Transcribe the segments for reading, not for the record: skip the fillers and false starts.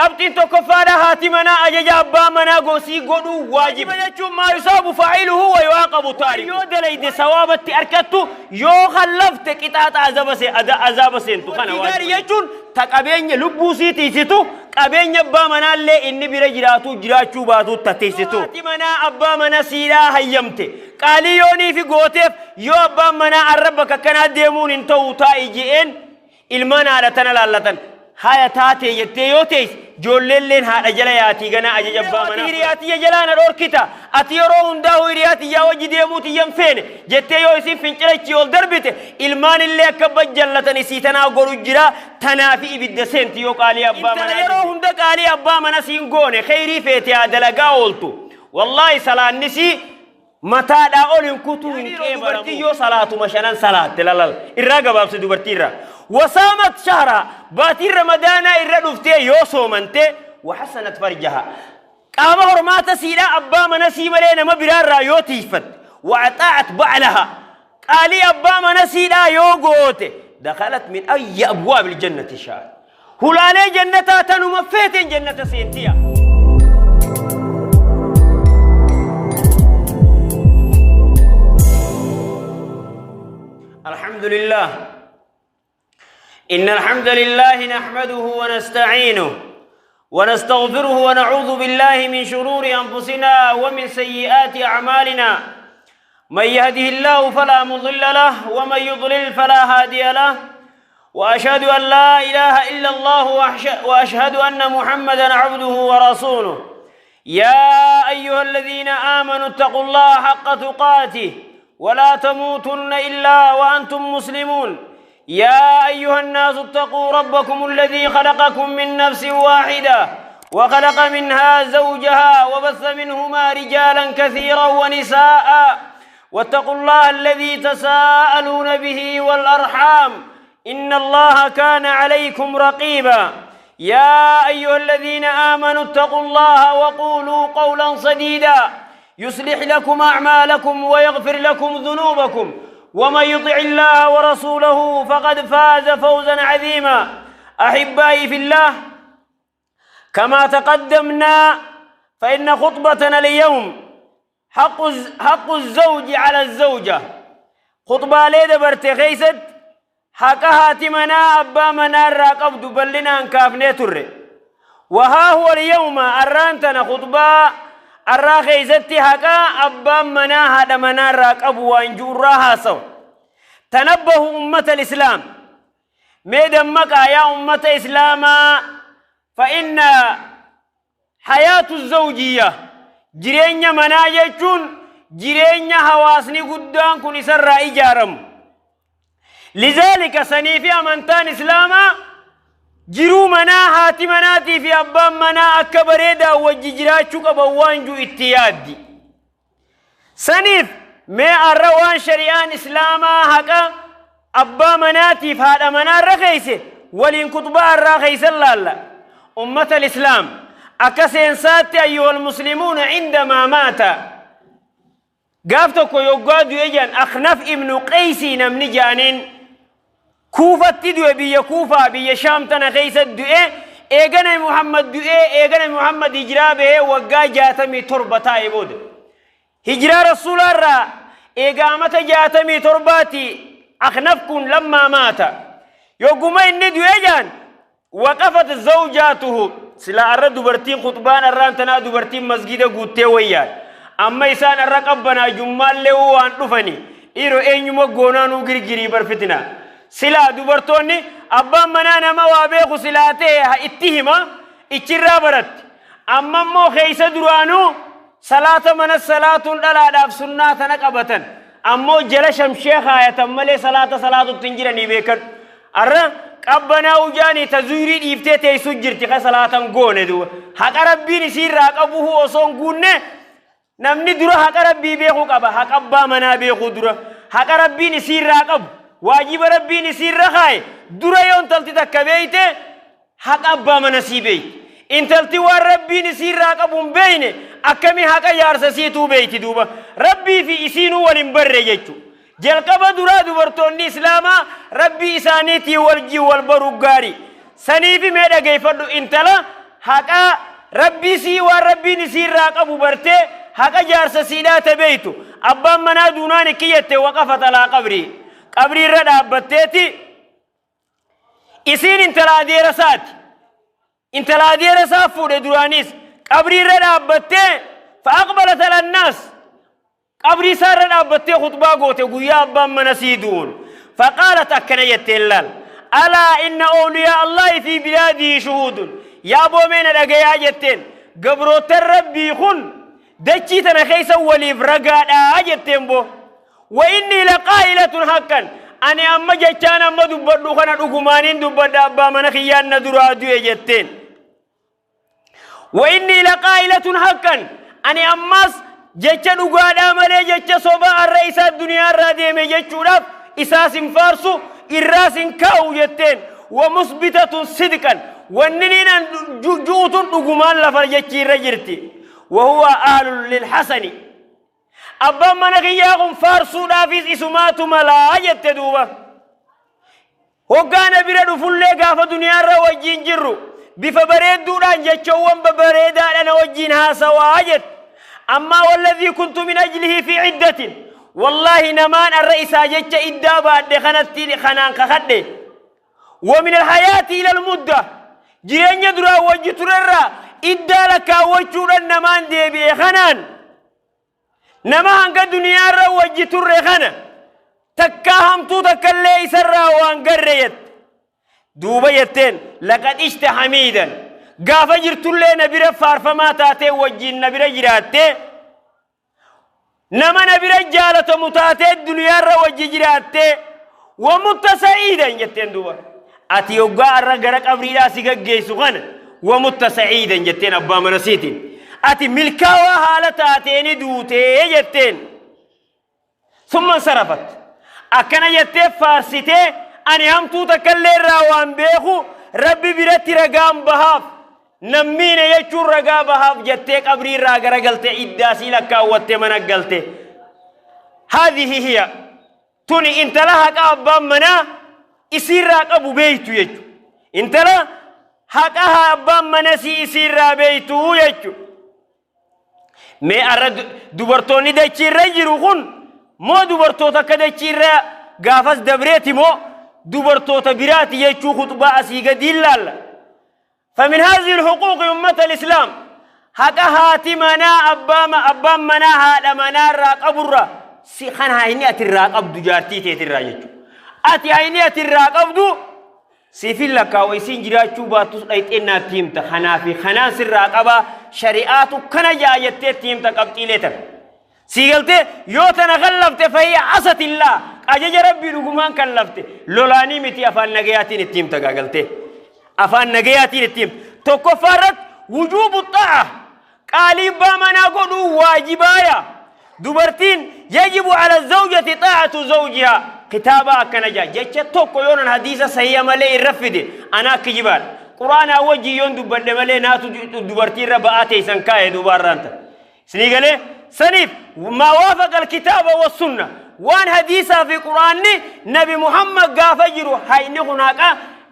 Qabxiin tokkoffaadha, haati manaa ajaja abbaa manaa gosii godhuu waajiba. Jechuun maa yusaabu faa'iluhu wa yu'aaqabu taariku. Yoo dalayde sawaabatti arkattu, yoo khallafte qixaaxa azaba se azaaba seentu kana waajiba. Gaarii jechuun ta qabeenya lubbuu sii tiisitu, qabeenya abbaa manaallee inni bira jiraatu jiraachuu baatu ta tiisitu. Haati manaa abbaa mana siidhaa hayyamte qaalii yoonii fi gooteef, yoo abbaan manaa arra bakka akkanaa deemuun hin ta'u taa'i je'een, ilmaan haadha tana laallatan haya taatee jettee yoo teesse, ijoolleelleen haadha jala yaatii ganaa ajaja abbaa manaa. Hiriyaa tiyya jalaa na dhorkita, ati yeroo hundaa'u hiriyaa tiyyaa wajji deemuu tiyya hin feene jettee yoo isin fincila ichi ol darbite, ilmaan illee akka bajjallatan isii tanaa godhu jira. Tanaafi ibidda seenti yoo qaalii abbaa manaa. Yeroo hunda qaalii abbaa mana siin goone, kheyrii feete haa dalagaa ooltu, wallaahi salaannisii mataadhaa ol hin kutuu, hin qeebalamu. Dubartii yoo salaatuma shanan salaatte, lalal irraa gabaabse, dubartii irraa wasaamat shahra, baatiin ramadaanaa irra dhuftee yoo soomante, wahasanat farjaha, qaama hormaata siidhaa abbaa mana sii malee nama biraarraa yoo tiifatte, waaxaa'at ba'laha, qaalii abbaa mana siidhaa yoo goote, dakalat min ayyi abwaabil jannati sha'at, hulaalee jannataa tanuma feeteen jannata seentiya. الحمد لله، إن الحمد لله نحمده ونستعينه ونستغفره ونعوذ بالله من شرور أنفسنا ومن سيئات أعمالنا. من يهده الله فلا مضل له ومن يضلل فلا هادي له، وأشهد أن لا إله إلا الله وأشهد أن محمدا عبده ورسوله. يا أيها الذين آمنوا اتقوا الله حق تقاته ولا تموتن إلا وأنتم مسلمون. يا أيها الناس اتقوا ربكم الذي خلقكم من نفس واحدة وخلق منها زوجها وبث منهما رجالا كثيرا ونساء، واتقوا الله الذي تساءلون به والأرحام إن الله كان عليكم رقيبا. يا أيها الذين آمنوا اتقوا الله وقولوا قولا سديدا يصلح لكم أعمالكم ويغفر لكم ذنوبكم، ومن يطع الله ورسوله فقد فاز فوزا عظيما. أحبائي في الله، كما تقدمنا فإن خطبتنا اليوم حق الزوج على الزوجة. خطبة ليدة برتخيست haqa haati manaa abbaa manaa irraa qabdu bal'inaan kaafnee turre. وها هو اليوم arraantana khutbaa arraa keeysatti haqa abbaan manaa haadha manaa irraa qabu waan ju'urraa haasawa. تنبهوا أمة الإسلام، mee dammaqaa yaa ummata islaamaa. فإن حياة الزوجية، jireenya manaa jechuun jireenya hawaasni guddaan kun isarraa ijaaramu. لذلك sanii fi amantaan islaamaa jiruu manaa haati manaatii fi abbaan manaa akka bareedaa wajji jiraachuu qaban waan jiru itti yaaddi. Saniif mee arra waan shari'aan islaamaa haqa abbaa manaatiif haadha manaarra keeyse waliin kutbaa irraa keeysan laalla. أمة الإسلام، akka seensaatti, أيها المسلمون، عندما مات, gaaf tokko yoggaa du'e jedhan Aknaf ibnu Qeysii namni jedhaniin Kuufatti du'e, biyya Kuufaa, biyya Shaam tana keessa du'e. Eegana Muhammad du'e, eegana Muhammad hijiraa bahee waggaa 67 taa'e booda, hijiraa rasuulaarraa eega amata 67ti Aknaf kun. لما مات, yogguma inni du'e jedhan, وقفت زوجاته. Sila arra dubartiin khutbaan arraan tanaa dubartiin masgida guuttee wayyaan, amma isaan arra qabbanaa jummaallee waan dhufani, dhiiroo eenyuma goonaanuu girgirii barfitina. Silaa dubartoonni abbaan manaa nama waa beeku silaa ta'e itti hima, ichirraa baratti. Amma immoo keeysa duraanuu salaata mana salaatuun dhalaadhaaf sunnaa tana qabatan, ammoo jala shamshee kaayatan malee salaata salaatutti hin jiranii beekan. Arra qabbanaa ujaanii ta zuurii dhiiftee teessuu jirti ka salaatan goone. Duuba haqa rabbiin isiirraa qabuhu osoo hin guunne, namni dura haqa rabbii beekuu qaba. Haqa abbaa manaa beekuu dura haqa rabbiin isiirraa qabu, waajiba rabbiin isiirra kaaye dura yoo intalti takka beeyte, haqa abbaa mana sii beeyti. Intalti waan rabbiin isiirraa qabu hin beeyne akkami haqa jaarsa siituu beeyti? Duuba rabbii fi isiinuu wal hin barre jechu. Jalqaba duraa dubartoonni islaamaa rabbii isaaniitii waljii wal baruu gaarii. Saniifi mee dhageeffadhu intala. Haqa rabbii sii waan rabbiin isiirraa qabu bartee haqa jaarsa siidhaa ta beeytu abbaan manaa duunaan ikki jette waqafat alaa qabrii qabrii irra dhaabbatteeti isiin intala adeera isaati intala adeera isaa fuudhe duraanis qabrii irra dhaabbattee fa'aqbalat ala annaas qabrii isaa irra dhaabbattee khutbaa goote guyyaa abbaan mana sii du'uun faqaalat akkana jetteen laal alaa inna awliyaa Allaahi fi bilaadihi shuhuudun yaa boomeena dhagayaa jetteen gabrootan rabbii kun dachii tana keessa waliif ragaadhaa jetteen boo wa innii laqaa'ilatun haqqan ani amma jechaan amma dubbadhu kana dhugumaaniin dubbadha abbaa mana kiyyaan na duraa du'e jetteen wa innii laqaa'ilatun haqqan ani ammas jecha dhugaadhaa malee jecha sobaa arra isaa duniyaa irraa deeme jechuudhaaf isaas hin faarsu irraas hin kaa'u jetteen wa musbitatun sidqan wanni niin ju'utun dhugumaan lafa jechi irra jirti wa huwa ahlun lilhasani abbaan mana kiyyaa kun faarsuudhaafis isumaatu malaa jette duuba hoggaana bira dhufullee gaafa duniyaarra wajjiin jirru bifa bareedduudhaan jechawwan babareedaadhaan wajjiin haasawaa jette ammaa walladhii kuntu min ajlihi fi iddatin wallaahi namaan arra isaa jecha iddaa baadhe kanatti kanaan kakadhe wa min alhayaati ila almudda jireenya duraa wajji turerraa iddaa lakkaawwachuudhaan namaan deebi'e kanaan nama hanga duniyaarra wajji turre kana takkaa hamtuu takkallee isarraa waan garre jette duuba jetteen laqad ishta hamiidan gaafa jirtullee na bira faarfamaa taatee wajjiin na bira jiraattee nama na bira jaalatamu taatee duniyaarra wajji jiraattee wamutta sa'iidan jetteen duuba ati yoggaa arra gara qabriidhaa si gaggeessu kana wamutta sa'iidan jetteen abbaa mana siitiin ati milkaawaa haala taateeni duutee jetteen summa sarafat akkana jettee faarsitee ani hamtuu takkallee irraa waan beeku rabbi biratti ragaan bahaaf nammiine jechuun ragaa bahaaf jettee qabrii irraa garagalte iddaa sii lakkaawwatte mana galte haadhihi hiya tuni intala haqa abbaan manaa isiirraa qabu beeytu jechu intala haqa abbaan mana sii isiirraa beeytu jechu mee arra dubartoonni dachiirra jiru kun moo dubartoota akka dachiirra gaafas dabreeti moo dubartoota biraati jechuu khutbaa asii gadi ilaalla. فمن هذه الحقوق أمة الإسلام حقا هاتي منا أبا منا هذا منا راقب سي خان هايني أتراقب دو جارتي تيترا يجو أتي هايني أتراقب دو سيفين لك ويسين جراچو باتوس أيت إنا تيمتا خنا في خنا سر راقبا شريعاتو كنا جايت تيمتا قبتي سيقلتي يوتنا غلفت فهي عصت الله أجج ربي لقمان كلفت لولاني متي أفان نجياتين التيمتا قلتي أفان نجياتين التيم تكفرت وجوب الطاعة قالي بامنا قدو واجبايا دبرتين يجب على الزوجة طاعة زوجها كتابة كنجا جتش توكو يونان حديثة صحيحة مالي الرفد أنا كجبال قرآن وجي يون دبر مالي ناتو دبرتين ربعاتي سنكاي دبرانتا سنيقالي سنيف ما وافق الكتاب والسنة وان حديثة في قرآن نبي محمد قافجرو هاي نغناك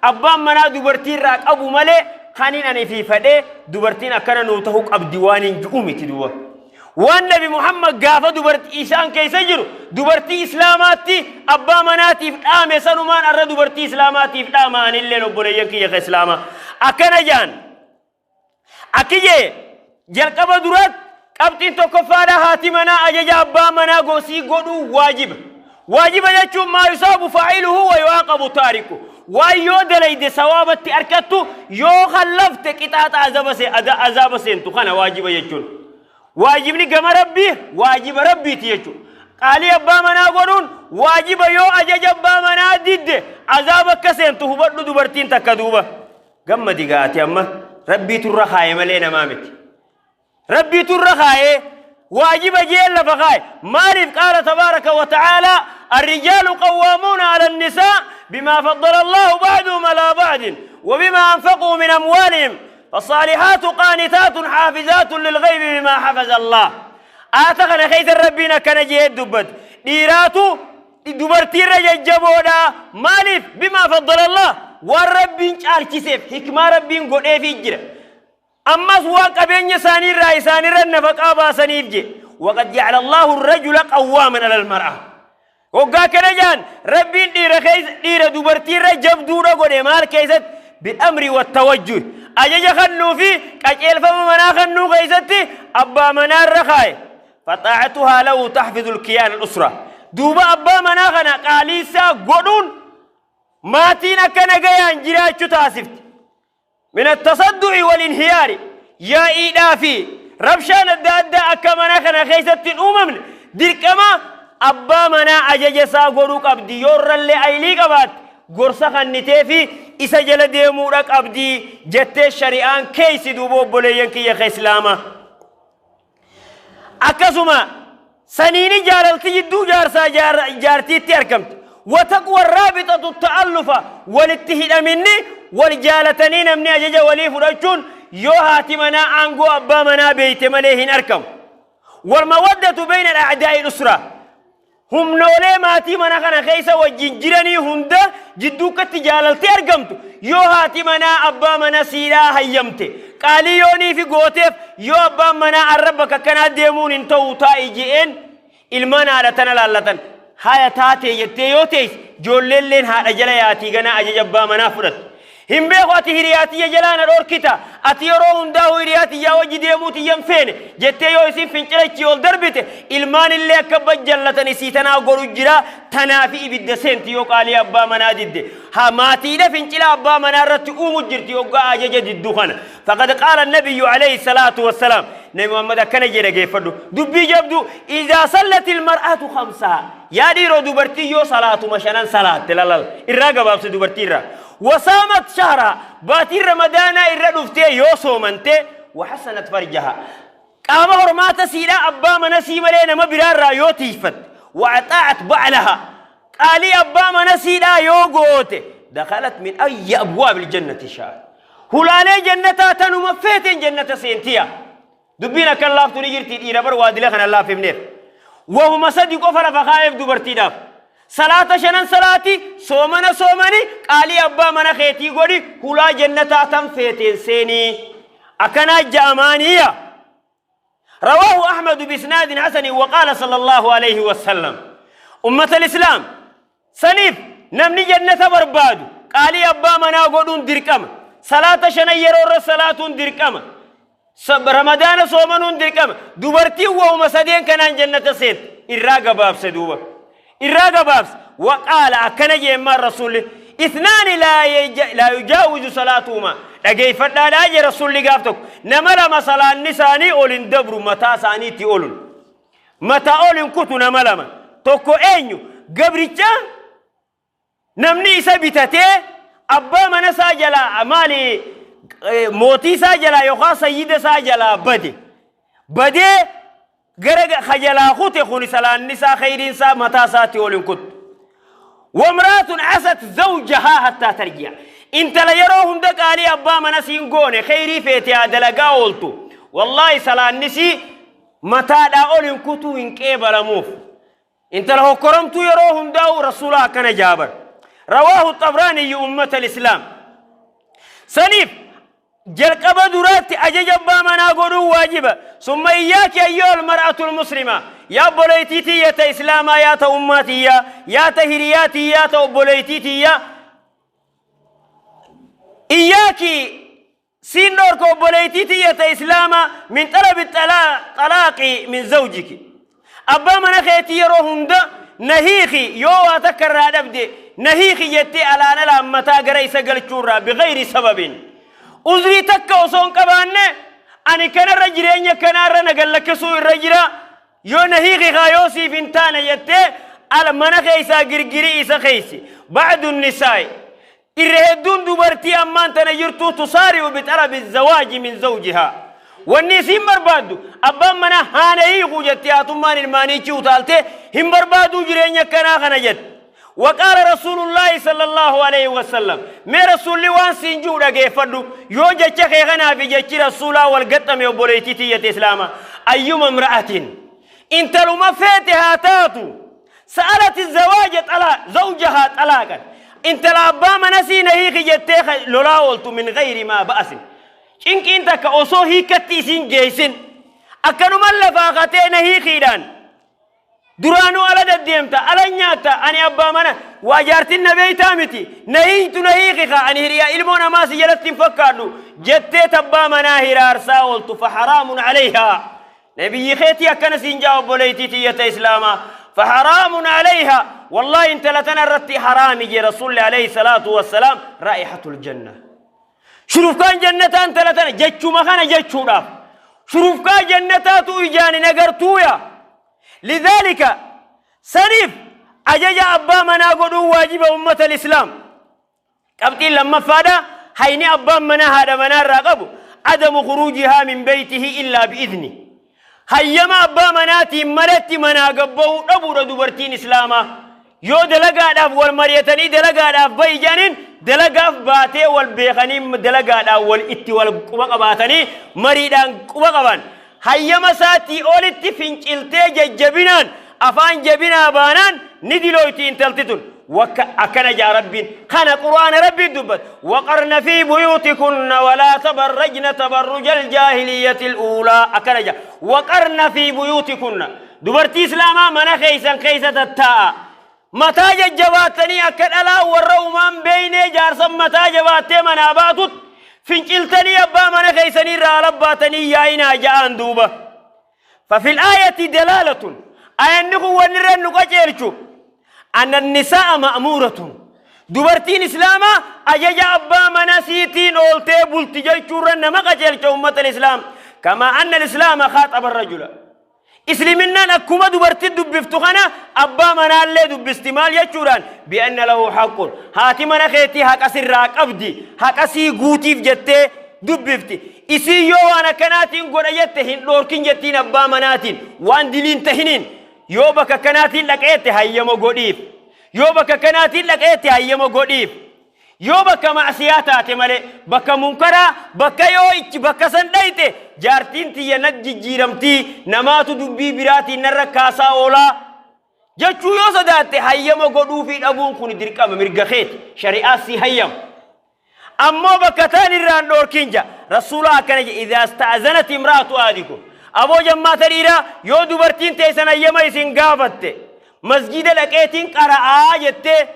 أبان منا دبرتين راك أبو مالي خانين أنا في فدي دبرتين أكنا نوتهوك أبديوانين جؤمي تدوه وان نبي محمد قافة دبرت إيسان كي سجرو دبرتي إسلاماتي أبا مناتي فتامي سنمان أرى دبرتي إسلاماتي فتاما أن اللي نبني يكي يخ إسلاما أكنا جان أكيجي جلقب درات قبطين تكفارة هاتي منا أجج أبا منا قوسي قدو واجب واجب يجو ما يصاب فاعله ويعاقب تاركه ويو دليد ثوابت أركتو يو خلفت قطعة عذاب سنتو خنا واجب يجون واجبني كما ربي واجب ربي تيجو قالي أبا منا قرون واجب يو أجج أبا منا ديد عذابك كسنتو هبطلو دبرتين تكدوبة قم ديقاتي أما ربي ترخاي ملينا مامت ربي ترخاي واجب جيل لفخاي مالف قال تبارك وتعالى الرجال قوامون على النساء بما فضل الله بعضهم على بعض وبما أنفقوا من أموالهم فالصالحات قانتات حافظات للغيب بما حفظ الله آتغنى خيث ربنا كان جيد دبت ديراتو دبرتي رجل جبودا مالف بما فضل الله والرب شاركسيف حكمة ربي قد في الجرة Ammas waan qabeenya isaaniirraa isaanirra nafaqaa baasaniif je. Waqad jacala Allaahu rajula qawwaaman alal mar'a. Hoggaa kana jaan Rabbiin dhiira keessa dhiira dubartiirra jabduudha godhe. Maal keessatti? Bil'amri wattawajjuh, ajaja kannuu fi qajeelfama manaa kannuu keessatti abbaa manaarra kaaye. Faxaa'atuhaa lahu taxfizu lkiyaan al-usra. Duuba abbaa manaa kana qaaliisaa godhuun maatiin akka nagayaan jiraachuu taasifti. Min attasaddu'i wal-inhiyaari, yaa'iidhaa fi rabshaan adda addaa akka mana kana keessatti hin uumamne dirqama abbaa manaa ajaja isaa godhuu qabdi. Yoo irrallee aylii qabaatte gorsa kannitee fi isa jala deemuudha qabdi jettee shari'aan keeysi. Duuba obboleeyyan kiyya ka islaamaa, akkasuma saniini jaalalti jidduu jaarsaa jaartiitti argamti. Wataqwa raabixatu ta'allufa, walitti hidhaminni wal jaalatanii namni ajaja walii fudhachuun yoo haati manaa aangoo abbaa manaa beeyte malee hin argamu. Walmawaddatu bayna al-a'daa'i al-usra, humnoolee maatii mana kana keessa wajjin jiranii hunda jidduukkatti jaalalti argamtu yoo haati manaa abbaa mana siidhaa hayyamte, qaalii yoonii fi gooteef, yoo abbaan manaa arra bakka akkanaa deemuun hin ta'u taa'i je'een, ilmaan haadha tana laallatan haya taatee jettee yoo teesse, ijoolleelleen haadha jala yaatii ganaa ajaja abbaa manaa fudhattu. Hin beeku, ati hiriyaa tiyya jalaa na dhorkita, ati yeroo hundaa'u hiriyaa tiyyaa wajji deemuu tiyya hin feene jettee yoo isin fincila ol darbite, ilmaan illee akka bajjallatan isii tanaa godhu jira. Tanaa fi ibidda seenti yoo qaalii abbaa manaa didde. Haa maatiidha fincila abbaa manaa irratti uumu jirti yoggaa ajaja diddu kana. Faqad qaala nabiyyu alayhi salaatu wassalaam, Nabi Muhammad akkana jedhe, geeffadhu dubbii jabdu: idaa sallati ilmar'atu khamsaa, yaa dhiiroo, dubartii yoo salaatuma shanan salaatte, lalal irraa gabaabse, dubartii irraa wasaamat shahraa, baatiin Ramadaanaa irra dhuftee yoo soomante, waxasanat farjaha, qaama hormaata siidhaa abbaa mana sii malee nama biraarraa yoo tiifatte, waxaaxaat baclaha, qaalii abbaa mana siidhaa yoo goote, dakalat min ayyi abwaabil jannati shaa'at, hulaalee jannataa tanuma feeteen jannata seentiya. Dubbiin akkan laaftu ni jirti. Dhiira bar waadila kana laaffifneef wahuma sadi qofa lafa kaa'eef dubartiidhaaf: salaata shanan salaati, soomana soomani, qaalii abbaa mana keetii godhi, hulaa jannataa tan feeteen seenii. Akkanaa ja'amaaniya. رواه أحمد بإسناد حسن. وقال صلى الله عليه وسلم: أمة الإسلام، saniif namni jannata barbaadu qaalii abbaa manaa godhuun dirqama, salaata shanan yeroo irra salaatuun dirqama, Ramadaana soomanuun dirqama. Dubartiin wahuma sadeen kanaan jannata seente. Irraa gabaabse, duuba irraa gabaabse. Waqaala, akkana jeemmaan Rasuulli: ithnaani laa yujaawizu salaatuhuma. Dhageeffadhaadhaa je Rasuulli gaaf tokko: nama lama salaanni isaanii ol hin dabru, mataa isaaniitti olun mataa ol hin kutu. Nama lama, tokko eenyu? Gabricha namni isa bitatee abbaa mana isaa jalaa, maali, mootii isaa jalaa yookaan sayyida isaa jalaa bade, badee gara kajalaa kute kun salaanni isaa khayriin isaa mataa isaatti ol hin kutu. Wamraatun asat zawjahaa hattaa tarji'a. Intala yeroo hunda qaalii abbaa mana siin goone, khayrii feete haa dalagaa ooltu. Wallaahi salaannisii mataadhaa ol hin kutuu, hin qeebalamuuf. Intala hokkoramtuu yeroo hundaa'u Rasuulaa akkana jaabar. Rawaahu Xabraaniyyu. Ummata Islaam, saniif jalqaba duraatti ajaja abbaa manaa godhuun waajiba. Summa iyyaaki ayyuha almar'atu almuslima, yaa obboleeytii tiyya ta islaamaa, yaa ta ummaa tiyya, yaa ta hiriyaa tiyya, ta obboleeytii tiyya, iyyaaki, siin dhorka, obboleeytii tiyya ta islaamaa, min xalabi xalaaqi min zawjiki. Abbaa mana keetii yeroo hunda na hiiki, yoo waa takka irraa dhabde na hiiki jettee alaan alaan mataa gara isa galchuurraa, bigayri sababin, uzrii takka osoo hin qabaanne, ani kanarra jireenya kanaarra na gallakkisuu irra jira, yoo na hiiki kaa yoo siif hin taane jettee ala mana keessaa girgirii isa keeysi. Bacdu nisaa'i, irra hedduun dubartii ammaan tana jirtu, tusaari'u bixalabi zawaaji min zawjihaa, wanni isiin barbaaddu abbaan manaa haana hiikuu jetti. Haatummaan ilmaaniichi utaaltee hin barbaaduu jireenya akkanaa kana jette. وقال رسول الله صلى الله عليه وسلم، ما رسول وان سينجو dhageeffadhu, yoo jecha kee kanaa fi jechi rasuulaa wal gaxxame, obboleettii tiyyate islaama: ayyuma imra'atin, intaluma feete haa taatu, sa'alati zawaaja xalaa zawjahaa xalaaqan, intala abbaa mana sii na hiiki jettee lolaa ooltu, min gayri maa ba'asin. Cinqiin takka osoo hiikkatti isiin geessin akkanuman lafaa katee na hiikiidhaan duraanuu ala deddeemta, ala nyaatta, ani abbaa mana waa jaartin na beeytaa miti, na hiiktu, na hiiki kaa, ani hiriyaa ilmoo namaa si jalatti hin fakkaadhu jettee tabbaa manaa hiraarsaa ooltu, faharaamun alayhaa. Nabiyyi keetii akkana siin jaa, obboleeytii tiyyata islaamaa, faharaamun alayhaa, wallaahi intala tana irratti haraami jee Rasuulli alayhi salaatu wassalaam. Raa'ihatul janna, shurufkaan jannataa intala tana jechuma kana jechuudhaaf shurufkaa jannataatu ijaan hin agartuuya. Lidhaalika, saniif ajaja abbaa manaa godhuun waajiba ummata islaam. Qabxiin lammaffaadha, hayni abbaan manaa haadha manaa irraa qabu, adamu khuruujihaa min beeytihi illaa bi'izni. Hayyama abbaa manaatiin malatti manaa gabbahuu dhabuudha dubartiin islaamaa. Yoo dalagaadhaaf wal mari'atanii dalagaadhaaf bahi jedhaniin dalagaaf baatee, wal beekanii dalagaadhaan wal itti wal quba qabaatanii mariidhaan quba qaban. Hayyama isaatii olitti finciltee jajjabinaan afaan jabinaa baanaan ni dilooyti intalti tun. Wakka akkana jaa Rabbiin kana Qur'aana Rabbiin dubbat: waqarna fi buyuutikunna walaa tabarrajna tabarruja aljaahiliyyati al'uulaa. Akkana jaa: waqarna fi buyuutikunna, dubartii islaamaa mana keeysan keeysa tattaa'a, mataa jajjabaattanii akka dhalaa warra umaan beeynee jaarsan mataa jabaattee manaa baatut finciltanii abbaa mana keeysanii irraa ala baatanii yaa'inaa ja'aan duuba. ففي الآية دلالة، آية kun wanni irra nu qajeelchu أن النساء مأمورة، dubartiin islaamaa ajaja abbaa mana siitiin ooltee bulti jechuurra nama qajeelcha ummata islaam. كما أن الإسلام خاطب الرجل، isliminaan akkuma dubartii dubbiftu kana abbaa manaallee dubbisti. Maal jechuudhaan? بأن له حق، haati mana keetii haqa sirraa qabdi, haqa sii guutiif jettee dubbifti. Isii yoo waan akkanaatiin godha jette hin dhoorkin jettiin abbaa manaatiin, waan diliin tahiniin yoo bakka akkanaatiin dhaqeette hayyama godhiif, yoo bakka akkanaatiin dhaqeette hayyama godhiif, yoo bakka macsiyaa taate malee, bakka munkaraa, bakka yoo ichi bakka san dhayte jaartiin tiyya nat jijjiiramtii, namaatu dubbii biraatiin narra kaasaa oolaa jechuu yoo sodaatte hayyama godhuufii dhabuun kun dirqama, mirga keeti, shari'aa si hayyama. Ammoo bakka taan irraan dhoorkin ja Rasuula akkana je: إذا استأذنت امرأة أحدكم. Aboo jammaata dhiiraa, yoo dubartiin teessan hayyama isin gaafatte, masjida dhaqeetiin qara'aa jettee,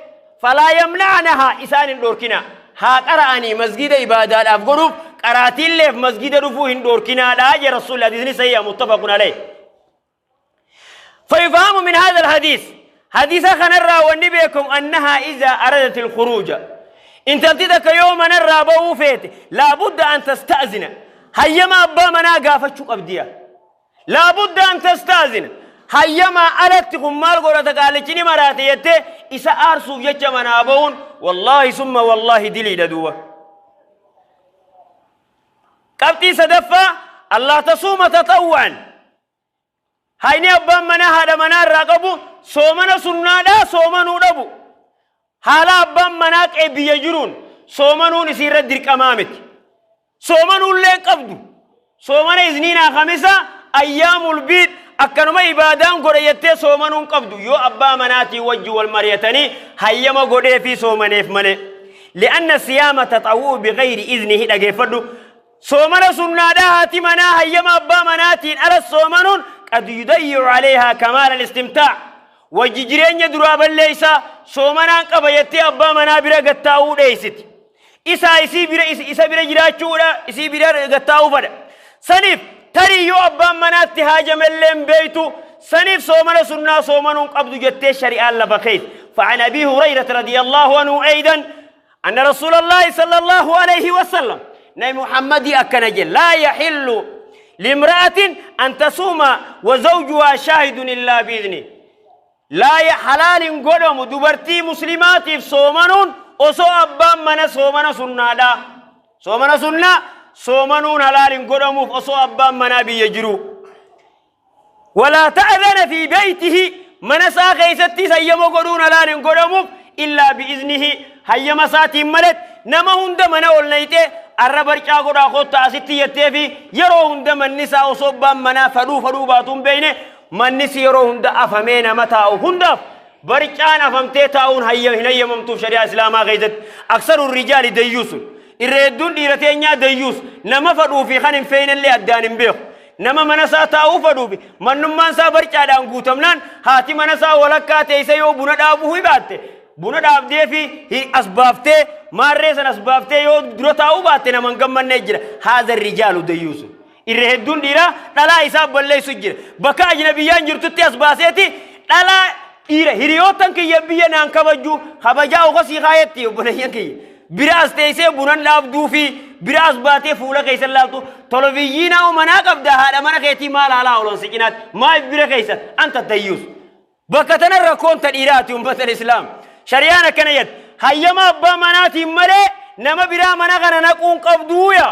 فلا يمنعنها, isaan hin dhoorkina, haa qara'anii. Masjida ibaadaadhaaf godhuuf qaraatiilleef masjida dhufuu hin dhoorkinaadhaa je Rasuulli. Hadiisni sahiha, متفق عليه. فيفهم من هذا الحديث، حديث خنرا والنبيكم، أنها إذا أرادت الخروج، intalti takka yoo manarraa ba'uu feete، لابد أن تستأذن، hayyama abbaa manaa gaafachuu qabdiya. لابد أن تستأذن. Hayyama alatti kun maal godhata, qaalichi ni maraate jettee isa aarsuuf jecha manaa ba'uun wallaahi summa wallaahi diliidha duuba. Qabxii sadaffaa, ألا تصوم تطوعا. Hayni abbaan manaa haadha manaa irraa qabu soomana sunnaadhaa soomanuu dhabu. Haala abbaan manaa qee biyya jiruun soomanuun isiirra dirqamaa miti. Soomanuullee qabdu. Soomana isniinaa kamisa ayyaamul biid akkanuma ibaadaan godhe jettee soomanuun qabdu, yoo abbaa manaatii wajji wal mari'atanii hayyama godhee fi soomaneef malee. لأن الصيام تطوع بغير إذنه. Dhageeffadhu, soomana sunnaadhaa haati manaa hayyama abbaa manaatiin ala soomanuun قد يضيع عليها كمال الاستمتاع، wajji jireenya duraa balleeysaa. Soomanaan qaba jettee abbaa manaa bira gattaa'uu dheeysiti. Isaa isii bira, isa bira jiraachuudha, isii bira gattaa'uu fadha. Saniif tarii yoo abbaan manaatti haajamellee hin beeytu. Saniif soomana sunnaa soomanuun qabdu jettee shari'aan lafa keessa. فعن أبي هريرة رضي الله عنه أيضا أن رسول الله صلى الله عليه وسلم، نبي محمد أكنج: لا يحل لامرأة أن تصوم وزوجها شاهد إلا بإذنه. لا حلال قدم dubartii muslimaatiif soomanuun osoo abbaan mana soomana sunnaadha soomana sunnaa soomanuun halaal hin godhamuuf osoo abbaan manaa biyya jiru. ولا تأذن في بيته، mana isaa keessatti hayyama godhuun halaal hin godhamuuf، إلا بإذنه، hayyama isaatiin malet. Nama hunda mana ol nayxee arra barcaa godhaa kottaa asitti jettee fi yeroo hunda manni isaa osoo abbaan manaa fadhuu fadhuu baatuun beeyne mannis yeroo hunda afamee nama taa'u hundaaf barcaan afamtee taa'uun hin hayyamamtuuf shari'aa islaamaa keessatti. أكثر الرجال ديوث. Irra hedduun dhiira teenyaa dayyuus, nama fadhuu fi kan hin feeynellee addaan hin beeku. Nama mana isaa taa'uu fadhuu fi mannummaan isaa barcaadhaan guutamnaan, haati mana isaa walakkaa teessee yoo buna dhaabuu hibaatte, buna dhaabdee fi as baaftee, maarree san as baaftee yoo dura taa'uu baatte, nama hin gammannee jira. Haadha rijaalu dayyuusu. Irra hedduun dhiiraa dhalaa isaa balleessu jira. Bakka ajnabiyyaan jirtutti as baaseeti dhalaa dhiira hiriyoottan kiyya biyya naan kabajju, kabajaa okosii kaayetti obboleeyyan kiyya. Bira as teessee bunan dhaabduu fi bira as baatee fuula keessa laaltu, tolofiyyiinaa manaa qabda, haadha mana keetii maal haalaa oloon si cinaatti maal bira keessa anta dayyuus. Bakka tana rakkoon ta dhiiraati, ummatan Islaam. Shari'aan akkana jette. Hayyama abbaa manaatiin malee nama biraa mana kana naquun qabduuya.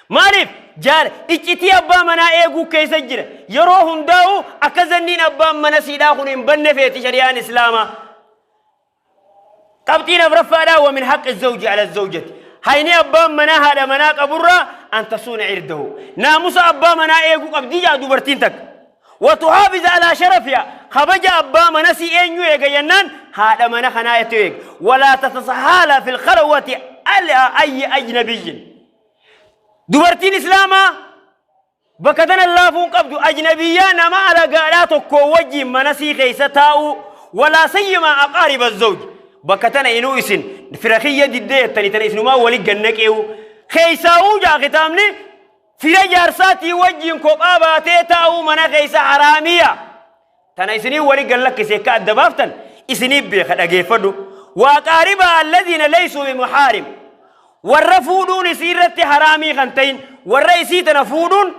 Maaliif? Jaala iccitii abbaa manaa eeguu keessa jira. Yeroo hundaa'u akka zanniin abbaan mana siidhaa kun hin banne feeti shari'aan Islaamaa. Qabxiin afraffaadhaa, wa min haqqi zawji ala zawjati. Hayni abbaan manaa haadha manaa qaburraa, an tasuuna irdahu. Naamusa abbaa manaa eeguu qabdii jaa dubartiin takka. Watuhaafiza alaa sharafiha. Kabaja abbaa mana si eenyu eega jennaan, haadha mana kanaa jettu eega. Walaa tatasahaala fil khalwati ayyi ajnabiyyin. Dubartiin Islaamaa bakka tana laafuun qabdu, ajnabiyyaa, nama alagaadhaa tokko wajjin mana sii keessa taa'uu, walaa sayyimaa aqaariba zawji. Bakka tana inuu isin fira kiyya diddee jettanii, tana isinumaa wali gannaqeewu. Keessaa'uu jaa kitaabni, fira jaarsaatii wajjin kophaa baatee taa'uu mana keessa haraamiya. Tana isinii wali gallakkise akka adda baaftan isinii beeka, dhageeffadhu. Waa qaariba alladhiina laysuu bimuhaarim. Warra fuudhuun isii irratti haraamii kan ta'in, warra isii tana fuudhuun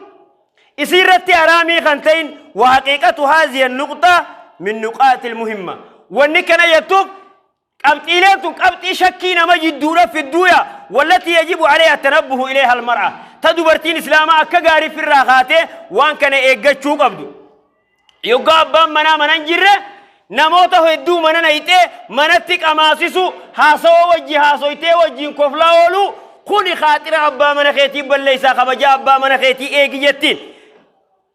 isii irratti haraamii kan ta'in. Wa haqiiqatu haaziya nuqxaa min nuqaatil muhimma. Wanni kana jettuuf, qabxiileen tun qabxii shakkii nama jidduudha fidduuya, wallati yajibu alayha tanabbuhu ilayha almar'a, ta dubartiin Islaamaa akka gaarii firraa kaatee waan kana eeggachuu qabdu. Yoggaa abbaan manaa mana hin jirre, namoota hedduu mana nayxee manatti qamaasisu, haasawaa wajji haasoytee wajjiin koflaa oolu, kuni kaaxira abbaa mana keetii balleessaa, kabajaa abbaa mana keetii eegi jettiin.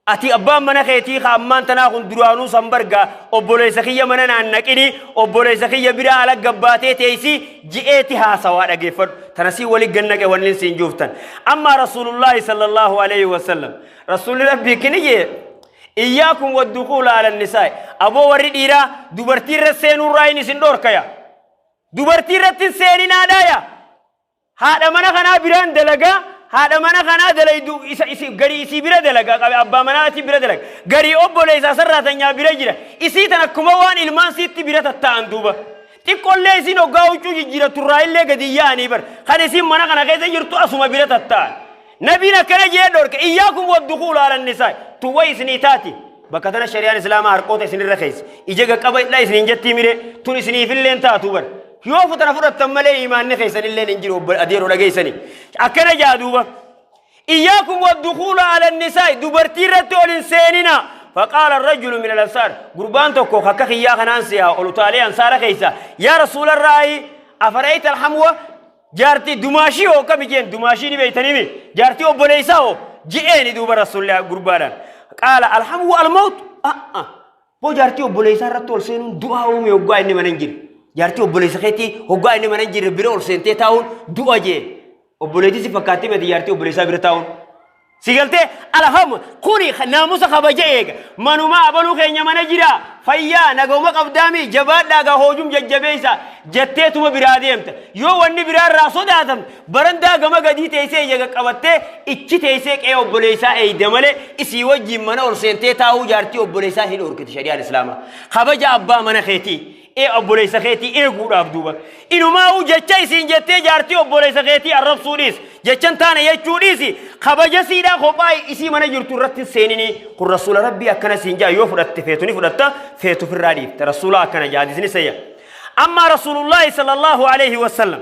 Ati abbaan mana keetii ka ammaan tanaa kun duraanuu san bargaa, obboleessa kiyya mana naan naqini, obboleessa kiyya biraa ala gabbaatee teessi ji'eeti haasawaa, dhageeffadhu. Tana sii wali gannaqe wanni siin juuftan. Amma Rasuulullaahi sallallahu alaihi wasallam, Rasuulli Rabbii kini jee, iyyaakum waddukuula ala nisaa'i. Aboo warri dhiiraa, dubartii irra seenuurraa hin isin dhoorkaya. Dubartii irratti hin seeninaadhaaya. Haadha mana kanaa biraan dalagaa, haadha mana kanaa dalaydu isa isi garii isii bira dalagaa qabe, abbaa manaatii bira dalaga, garii obboleessaa sarraatanyaa bira jira. Isii tan akkuma waan ilmaan siitti bira tatta'an duuba. Xiqqollee isiin hoggaa huccuu jijjiirattu irraa illee gadi yaa'anii bar kan isiin mana kana keessa jirtu asuma bira tatta'an. Nabiin akkana jee dhorke, iyyaakum waddukuula ala nisaa. Tuwwa isinii taati. Bakka tana shari'aan Islaamaa harqoota isinirra keessa ija qaqqaba hidhaa isiniin jettii mire, tun isiniifilleen taatu bar. Yoo futana fudhattan malee imaanni keessanilleen hin jiru, obbo adeeroo dhageessanii. Akkana jaa duuba. Iyyaakum waddukuula ala nisaa'i, dubartii irratti ol hin seenina. Faqaala rajulu min al-ansaar, gurbaan tokko akka kiyyaa kanaan si'a ol utaalee ansaara keessa, yaa Rasuularraayi, afara'ayta alhamwa, jaartii dumaashii hoo kami jeen? Dumaashii ni beeytanii, jaartii obboleessaa hoo je'eeni duuba Rasuulli gurbaadhaan. Qaala alhamwa almawt a'a. Boo, jaartii obboleessaa irratti ol seenuun du'aa uume hoggaa inni mana hin jirre. Jaartii obboleessa keetii hoggaa inni mana hin jirre bira ol seentee taa'uun du'a jee. Obboleettii si fakkaatti miti jaartii obboleessaa bira taa'uun. Si galtee? Alhamu kuni naamusa kabaja eega. Manumaa abaluu keenya mana jira. Fayyaa nagahuma qabdaami, jabaadhaa gaa, hoojum jajjabeessa jetteetuma biraa deemta. Yoo wanni biraa irraa sodaatamte, barandaa gama gadii teessee ija qaqqabattee ichi teessee qe'ee obboleessaa eeyda malee, isii wajjin mana ol seentee taa'uu jaartii obboleessaa hin dhorkiti shari'aan Islaamaa. Kabaja abbaa mana keetii, ee obboleessa keetii eeguudhaaf duuba. Inumaa'uu jecha isiin jettee jaartii obboleessa keetii arrabsuu dhiis. Jechan taane jechuu dhiisi. Kabaja siidhaa kophaa isii mana jirtu irratti hin seeninii. Kun Rasuula Rabbii akkana siin jaa, yoo fudhatte feetu ni fudhatta, feetu ofirraa dhiifta. Rasuula akkana jaa, hadiisni sayya. Amma Rasuulullaahi sallallahu alaihi wasallam.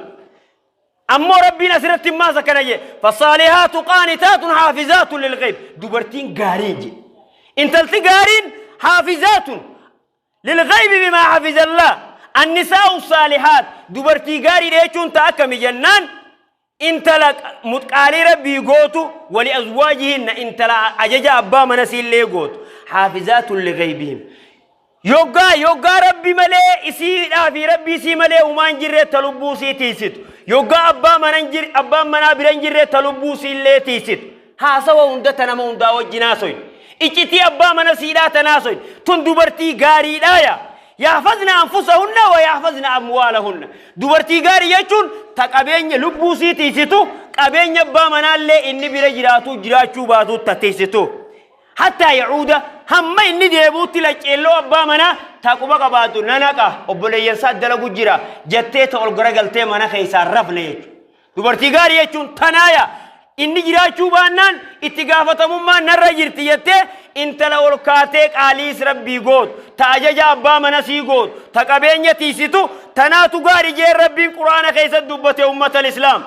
Ammoo Rabbiin asirratti maas akkana jee, fasaalihaatu qaanitaatun haafizaatun lilghayb. Dubartiin gaariin jee. Intalti gaariin haafizaatun lilghaybi bimaa hafizallah. Annisaa'u saalihaat, dubartii gaariidha jechuun ta'a akkami jennaan, intala mutqaalii Rabbii gootu, wali azwaajihinna, intala ajaja abbaa mana siillee gootu, haafizaatun lighaybihim. Yoggaa yoggaa Rabbi malee isiidhaa fi Rabbi isii malee humaa hin jirre ta lubbuu isii tiisitu. Yoggaa abbaa mana hin jir abbaan manaa bira hin jirre ta lubbuu isiillee tiisitu. Haasawa hunda ta nama hundaa wajjin haasoyne. Iccitii abbaa mana siidhaa tan haasoyne. Tun dubartii gaariidhaa yaa. Yahfazna anfusahunna wa yahfazna amwaalahunna. Dubartii gaarii jechuun ta qabeenya lubbuu isii tiisitu, qabeenya abbaa manaallee inni bira jiraatu jiraachuu baatu ta tiisitu. Hattaa yacuuda hamma inni deebi'utti lacceelloo abbaa manaa ta quba qabaatu na naqa obboleeyyan isaa dalagu jira jettee ta ol garagaltee mana keessaa rafne jechuudha. Dubartii gaarii jechuun tanaaya inni jiraachuu baannaan itti gaafatamummaan narra jirti jettee intala ol kaatee qaaliis rabbii gootu ta ajaja abbaa mana sii gootu ta qabeenya tiisitu tanaatu gaarii jeen rabbiin quraana keessatti dubbate ummatal islaam.